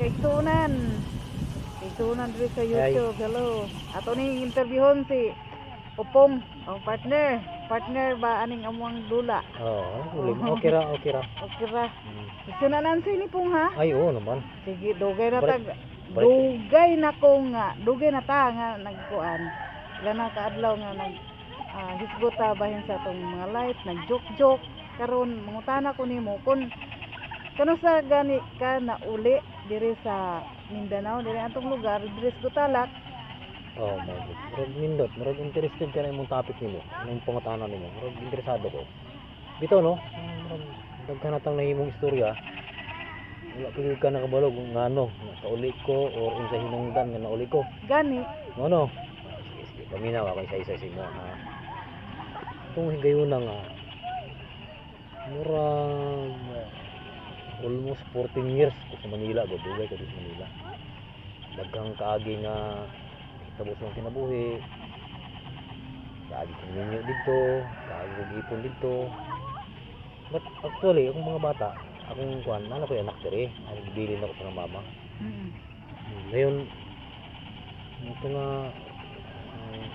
Kaigsuonan. Kaigsuonan diri sa YouTube. Hello. Ato ning interviewon si Upong, oh, partner. Partner ba aning among dula? Oo, oh, problema. Okay ra, okay ra. Okay ra. Igsuonan si ni Pong, ha. Ay, oo naman. Sige, dugay na Balik- tag balik. Dugay na ko nga, dugay na ta nga nagkuan. Ila na kaadlaw nga nag hisgot ta bahin sa atong mga life, nag-joke-joke. Karon mangutana ko nimo kung kanusa gani ka na uli diri sa Mindanao, diri atong lugar, diri sa Gutalac. Oh, my God. Murag nindot, murag interested ka na imong topic nimo. Anong pangutana nimo? Murag interesado ko. Bitaw, no? Murag daghan natang nahimong istorya. Wala pa gyud ka nakabalo kung ngano nakauli ko or unsa hinungdan nga nauli ko. Gani. Mo no? Ah, sige, sige. Paminaw ako isa-isa sa imo, ha. Itong higayuna nga murag almost 14 years ko sa Manila, go dugay ko dito sa Manila. Daghang kaagi nga hitabo sa akong kinabuhi. Kaagi kong minyo didto, kaagi kong ipon didto. But actually, akong mga bata, akong kuan, naa ko'y anak diri, ang bilin ako sa mama. Ngayon, ito nga,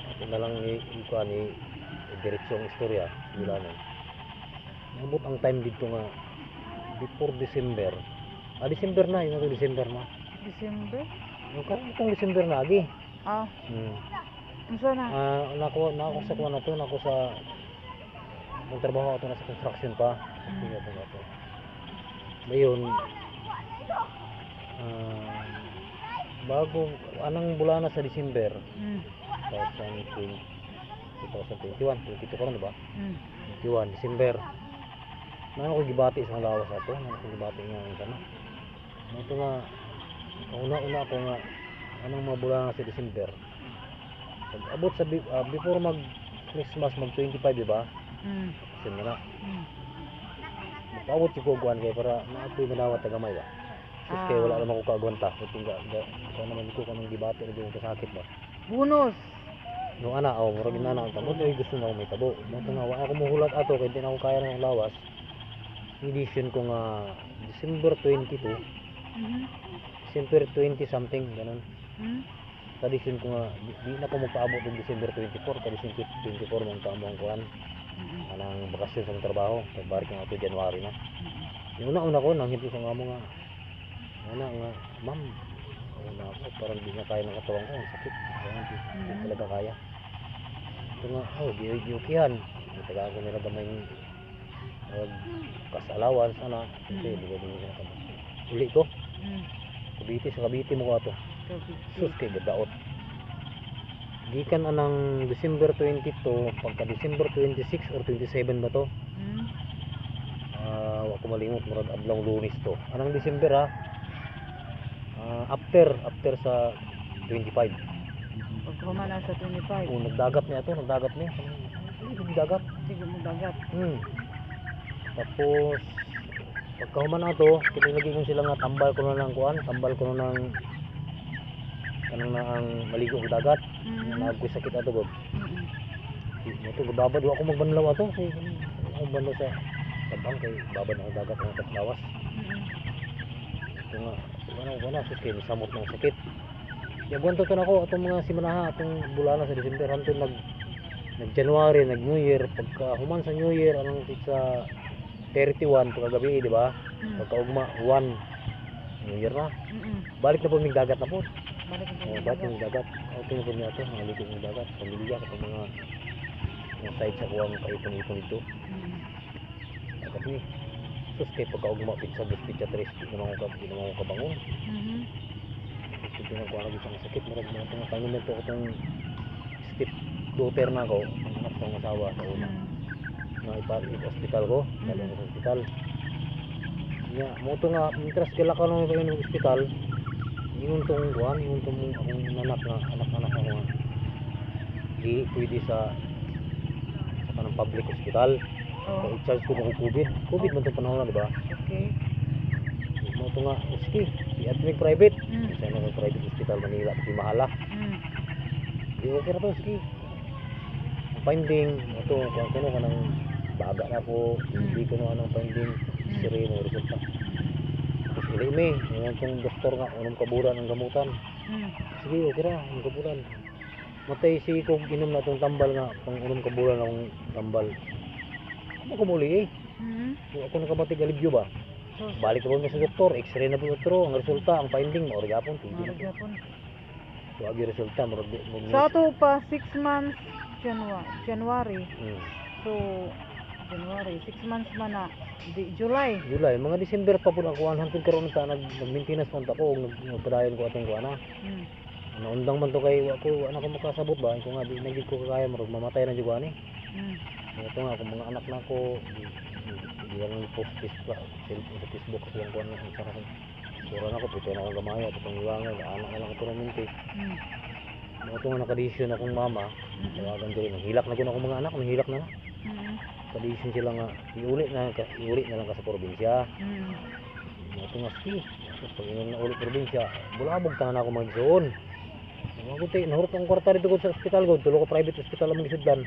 ako na lang i kuan i diretso ang istorya, wala na. Naabot ang time dito nga before December. Ah, December na, yun ako, December na. December? Yung karon itong December na agi. Ah, unsa na? Ah, nako nako sa kuan na to, nako sa magtrabaho ako na sa construction pa. Tingnan ko to. Ngayon, bago anang bulana sa December 2020, 2021, 22 karon, di ba? Mm. 21 December. Naa ko gibati sa lawas ato, naa ko gibati nga unsa na. Mo to nga kauna-una ako nga anong mga bulana sa December. Pag abot sa before mag Christmas, mag 25, di ba? Mm. Kasi na. Magpaabot si kuan kay para naa ko'y madawat ta gamay ba. Sus, kay wala naman ko kaagwanta. Kung ga, ga, kuan naman ko kanang gibati na yung kasakit ba. Bonus. No ana, oh, murag inana ang tamo, ay gusto na ako may tabo. Mo to nga wa ako mohulat ato kay di na ako kaya ng lawas. Edition ko nga December 22, December 20 something ganun. Tradisyon ko nga di na ko magpaabot og December 24 kay December 24 man kamo ang kuan anang bakasyon sa among trabaho kay balik nga ato January na. Yung una-una ko nang sa amo nga una nga, "Ma'am, una ako parang di na kaya ng katawan ko, ang sakit." Kaya di talaga kaya. Ito nga, oh, di di okihan. Tagaan ko nila gamay og cash allowance ana kasi di ko di na. Uli ko. Cavite, sa Cavite mo ko ato. Cavite. Sus, kay gadaot. Gikan anang December 22, pagka December 26 or 27 ba to? Ah, wa ko malimot, murag adlaw Lunes to. Anang December, ha. Ah, after after sa 25. Pag human na sa 25. Oh, nagdagat niya to, nagdagat niya. Ay, nagdagat. Sige mo dagat. Tapos pagkahuman na to, kini lagi kong sila nga tambal ko na ng kuan, tambal ko na ng kanang na ang maligo og dagat. Naagkoy sakit ato gud. Mo to gababad, wa ko magbanlaw ato kay ako banlaw sa tabang kay babad ang dagat ang lawas. Ito nga, wala wala, sus, kay misamot ng sakit. Yagwanto to nako atong mga simanaha, atong bulana sa December hantod nag nag January, nag New Year. Pagka human sa New Year anong sa 31 pagkagabi, di ba? Pagkaugma 1, New Year na. Balik na po mig dagat na po. Balik na po Oh, mig balik dagat. na dagat. Okay na po niya ato, mga ligo ng dagat, pamilya katong mga side sa kuwang kaipon-ipon dito. Dagat ni. Sus, kay pagkaugma pizza dos, pizza tres, di naman ko kabangon. Sus, di naman ko ano sa sakit, murag mga itong kanon to itong step daughter na ako, ang anak sa akong asawa sa una. Na ipa-hospital ko, dali ko sa ospital. Nya, mo to nga mientras gala ka nung ng ospital, ingon tong kuan, ingon tong akong nanak nga anak-anak ako nga di pwede sa kanang public hospital. Oh, Kay i-charge ko mo COVID. COVID man tong panahon na, di ba? Okay. Mo to nga, sige, i-admit private. Sa na private hospital Manila, di mahala. Di okay ra to, sige. Ang finding, mo to kuan kuno kanang baga na ko, hindi ko no anong finding, x-ray mo resulta. Tapos Uli mi, ingon tong doktor nga 6 ka bulan ang gamutan. Sige, okay ra, 6 ka bulan. Matay si kog inom na tong tambal nga pang 6 ka bulan akong tambal. Mo ko muli eh. Di ako nakabatig alibyo ba. So, Balik ko sa doktor, x-ray na po doktor, ang resulta, ang finding mao ra gyapon, TB na mao po. gyapon. So agi resulta murag di mo. Sa ato pa 6 months January, January. So January, 6 months man na di July. July, mga December pa po ako hantod karon ta nag maintenance man ta ko og nagpadayon ko atong kuan na. Naundang man to kay wa ko wa na ko makasabot ba ko nga di na gid ko kaya, murag mamatay na jud ko ani. Ito nga akong mga anak na ko di lang post Facebook sa Facebook kasi ang kuan na sa akong sura na ko pito na akong gamay at itong iwangan anak na lang ko minti. Ito nga nakadesisyon akong mama, tawagan diri nanghilak na gud akong mga anak, nanghilak na na. Kadesisyon sila nga iuli na lang ka sa probinsya. Ito nga sige. Tapos pag ingon na uli probinsya, bulabog tanan ako mga igsoon. Mga kuti, nahurot ang kwarta dito sa ospital ko, tulo ka private hospital ang mga isudlan.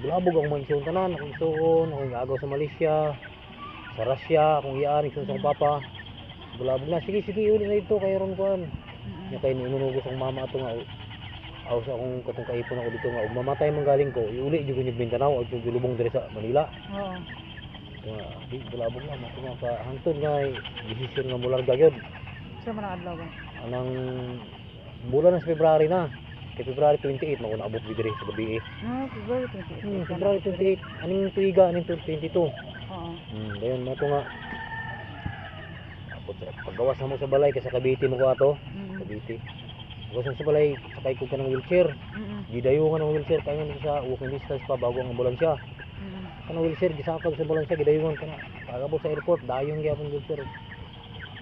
Bulabog ang mga igsoon tanan, akong igsoon, akong gaagaw sa Malaysia, sa Russia, akong iyaan, igsoon sa akong papa. Bulabog na, sige sige, uli na dito, kay ron kuan. Nya kay niingon ko sa akong mama ato nga, aw sa akong katong kaipon ako dito nga, ug mamatay man galing ko, iuli jud ko yung Mindanao, ug yung lubong diri sa Manila. Ito nga, di, bulabog na, mato nga, ka, hangtod nga, eh, desisyon nga mularga gyud. Sa man ang adlaw ba? Anang bulan na sa February na. Kay February 28 mako naabot diri sa gabi eh. Ah, February 28. February 28, aning tuiga aning 22. Oo. Dayon mo nga. Abot sa paggawas na mo sa balay kay sa Cavite mo ko ato, Cavite. Paggawas mo sa balay, sakay ko ka ng wheelchair. Gidayungan ang wheelchair kay nga sa walking distance pa bago ang ambulansya. Kanang wheelchair gisakag sa ambulansya gidayungan ka na. Pag-abot sa airport, dayon gyapon wheelchair.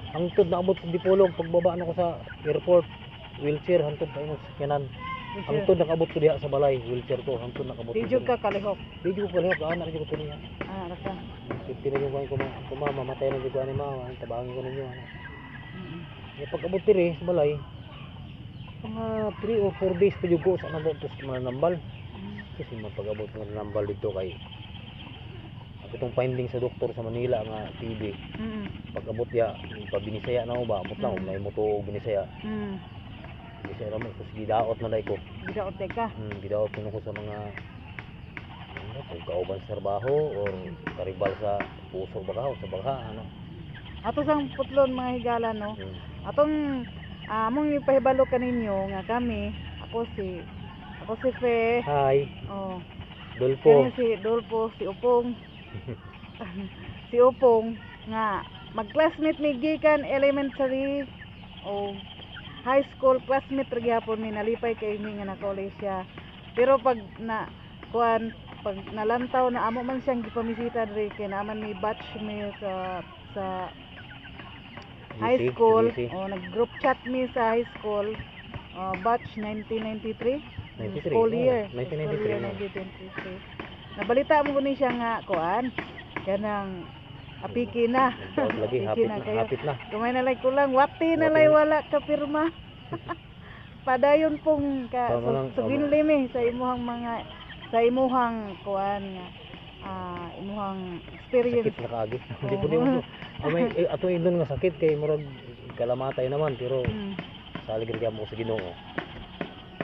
Hangtod naabot sa Dipolog, pagbaba na ko sa airport, wheelchair hangtod pa imong sakyanan. Wheelchair. Hangtod nakabot ko diha sa balay, wheelchair ko, hangtod nakabot. Di jud ka kalihok. Di jud ko kalihok, anak jud ko niya. Ah, ra ka. Tinigyan ko ko mama, mamatay na jud ko ani mama, ang tabangin ko ninyo ana. Ya pag-abot diri sa balay, mga 3 or 4 days pa jud ko sa nabot sa mananambal. Kasi mapag-abot ng mananambal dito kay ako tong finding sa doktor sa Manila nga TB. Pag-abot ya, pa Binisaya na ako ba, abot na, mm. mo to Binisaya. Binisaya na mo, tapos gidaot na dai ko. Gidaot ka. Gidaot ko na ko sa mga ano, kung kauban sa trabaho or karibal sa puso ba ka o sa bangka, ano. Ato sang putlon mga higala no. Atong among ipahibalo kaninyo nga kami, ako si Fe. Hi, Oh. Dolpo. Kani si Dolpo, si Upong. Si Upong nga mag-classmate mi gikan elementary o high school, classmate ra gyapon mi, nalipay kay mi nga na-college siya. Pero pag na kuan pag nalantaw na amo man siyang gipamisita diri kay naaman mi batch mi sa high GC, school. GC. O nag-group chat mi sa high school, batch 1993. 93, School oh, year. 1993 School year na. 1993. Nabalita mo ko ni siya nga kuan kanang apiki na. Nagdaot lagi, Apiki hapit na na, kayo. hapit na. Kumay na lay kulang, wati na Wati lay na. wala ka pirma. Padayon pong ka Tama lang, so, tama. suginlimi sa imuhang mga sa imuhang kuan nga imuhang experience. Sakit na kaagi. Hindi po di mo. May ato indon nga sakit kay murag kalamatay naman pero salig ra mo sa Ginoo.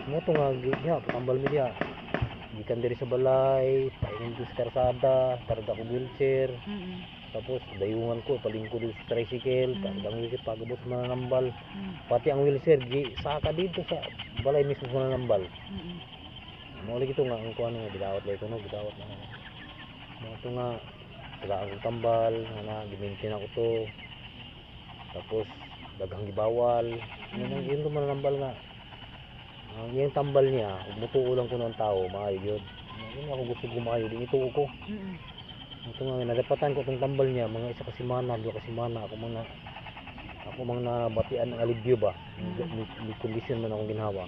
Mo to nga diha patambal mi diha. Gikan diri sa balay, paingon ko sa karsada, karga ko wheelchair, tapos dayungan ko palingkod dito sa tricycle, karga ang wheelchair pagabot sa mananambal. Pati ang wheelchair gi saka dito sa balay mismo sa mananambal. Mo lagi to nga ang kuan nga gidawat lay ko no, gidawat na. Mo to nga taga ang tambal nga na gimaintain ako to. Tapos daghang gibawal. Yun ang yun to mananambal nga. Ang iyang tambal niya, ug mutuo lang kuno ang tao, maayo gyud. Yun ako gusto gumayo, di ituo ko. Ito nga nadapatan ko tong tambal niya, mga isa ka semana, 2 ka semana ako mang nabatian ang alibyo ba. May kondisyon man akong ginhawa.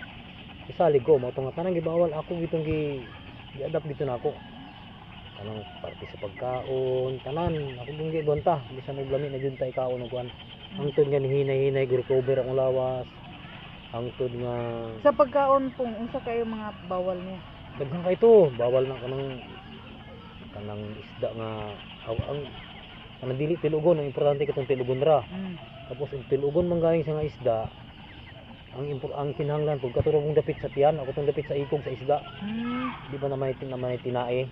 Isalig ko, mao to nga tanang gibawal ako gitong gi-adapt dito na ako. Kanang parte sa pagkaon, tanan ako gyud gibanta, bisan og lami na jud ta ikaon og kuan. Hangtod nga nihinay-hinay go recover akong lawas. Hangtod nga Sa pagkaon pong unsa kayo mga bawal niya? Daghan kay to, bawal na kanang kanang isda nga aw, ang Kanang dili tilugon, ang importante katong tilugon ra. Tapos og tilugon man galing sa nga isda, ang kinahanglan pug kato mong dapit sa tiyan, ako tong dapit sa ikog sa isda. Di ba na may tinae,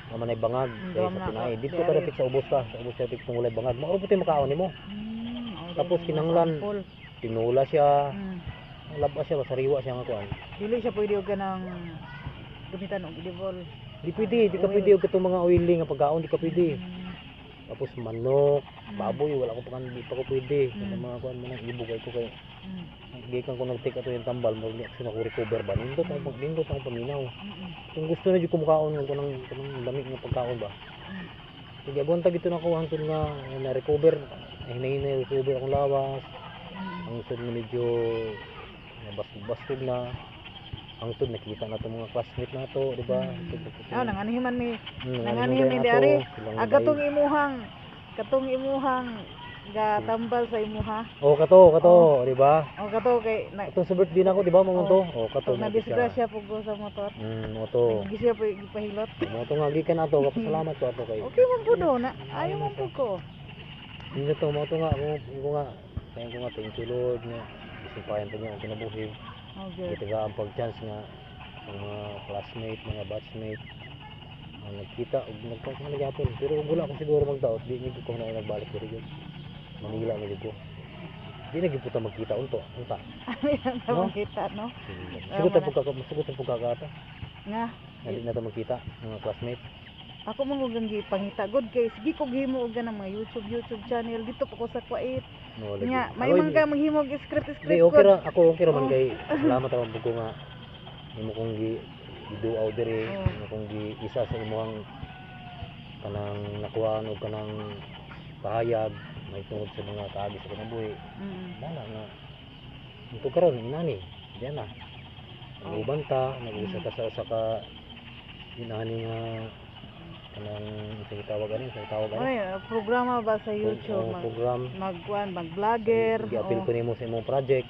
na may bangag kay Duam sa na tinae. ako, Dito ka di dapit sa ubos sa dapit kung walay bangag. Mao ra makaon nimo. Oh, Tapos dili, kinahanglan- sample. Tinula siya, labas siya, sariwa siya nga kuan. Dili siya pwede og kanang gamitan og edible. Di pwede, di ka Oil. Pwede og katong mga oily nga pagkaon, di ka pwede. Tapos manok, baboy, wala ko pa kan, di pa ko pwede. Kanang mga kuan man ang ibog ay ko kay gikan ko nag-take ato yung tambal mo, di ako recover ba. Nindot ako paminaw. Kung gusto na jud ko mukaon ng kanang lami nga pagkaon ba. Sige, agwanta gito na ko hangtod nga na recover, hinay-hinay recover akong lawas. Hangtod nga medyo nabastog-bastog na. Hangtod nakita na to mga classmate nato, di ba? Ah, nanganihiman mi. Nanganihi nanganihi mi di ari. Silang Ah, katong imuhang gatambal sa imuha. Oh, kato, kato, di ba? O kato kay na, Katong sa birthday nako, di ba, mo to? Oh, kato pag mo to siya. na-disgrasya pug ko sa motor. Mo to. Nagigi siya pa gipahilot. Mo to nga gikan ato, pasalamat ko ato kay. Okay man pud na. Ayaw man pud ko. Hindi to mo to nga ko nga kaya ko nga thank you Lord nga bisin pa niya ang kinabuhi. Okay. Gitagaan pag chance nga ang mga classmate, mga batchmate ang nagkita ug nagkanta na gyapon. Pero kung wala ko siguro magdaot, di ni ko na nagbalik diri gyud. Manila na gyud ko. Di na gyud po ta magkita unto, unta. Ayan na No? makita, no? Sugot ang pagkaka, sugot ang pagkakata. Nga. Nga di na ta magkita mga classmate. Ako man gud ang gipangita gud kay sige ko gihimo og ganang mga YouTube YouTube channel dito pa ko sa Kuwait. No, lagi. Nya, may Ako, man ka maghimo og script Di, script okay gud. ra, ako okay ra man Oh. kay salamat ra man pud ko nga imo kong gi giduaw diri, imo kong gi isa sa imong kanang nakuhaan og kanang pahayag may tungod sa mga kaagi sa kinabuhi. Wala nga. Ito karon inani, diyan na. Nag-uban ta, nag-usa ka sa usa ka inani nga kanang sa tawag ani, sa tawag ani. Ay, programa ba sa YouTube Oh, mag program. magkuan, mag-vlogger. Gi-appeal ko nimo sa imong project.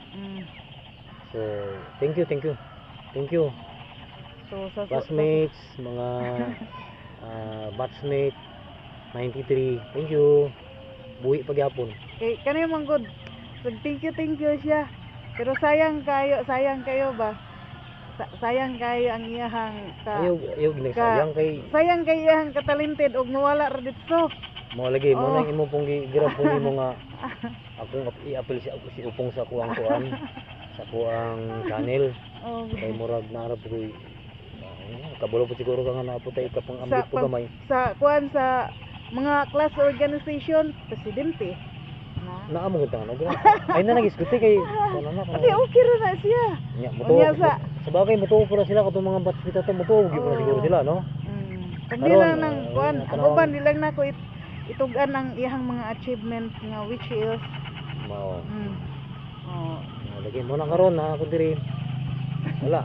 So, thank you, thank you. Thank you. So sa Classmates, mga batchmate 93. Thank you. Buhi pagyapon. Kay kani man gud. So, thank you siya. Pero sayang kayo ba? Sayang kayo ang iyahang ka, Ayaw, ayaw ginagsayang kay sayang kay iyahang katalented og mawala ra didto. Mo lagi mo Oh. nang imo pong gi-grab po nimo nga akong i-appeal si upong sa kuang kuan sa kuang channel Oh, kay murag naarap ko, kabalo po siguro ka nga naa po tay ka pang ambit po gamay. Sa kuan, sa mga class organization presidente. Na. Naa mo gud ano ay na nagisguti kay kuan na Kasi okay ra na siya. Nya mo Unya sa sa bagay mo po na sila katong mga batchmate ato, mo gyud po na siguro Oo. sila, no? Pag di Karon, lang ng kuan, ang tanawang- uban di lang nako itug-an ang iyahang mga achievement nga which is Mao. Oh. Lagi mo na karon na ako diri. Wala.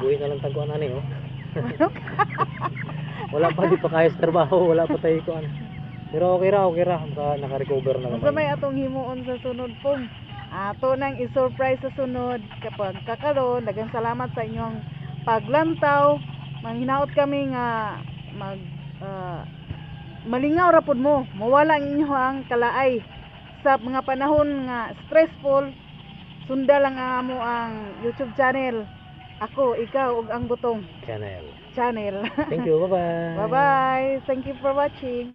Buhi na lang tagkuan ani, oh. Wala pa, di pa kaya sa trabaho, wala pa tayo kuan. Pero okay ra, okay ra, naka-recover na Unsa naman. may atong himuon sa sunod pong? Ato nang i-surprise sa sunod kapag kakaron. Daghang salamat sa inyong paglantaw. Manghinaot kami nga mag malingaw ra pud mo. Mawala ang inyong kalaay sa mga panahon nga stressful. Sunda lang ang amo ang YouTube channel. Ako, ikaw ug ang Butong Channel. Channel. Thank you, bye-bye. Bye-bye. Thank you for watching.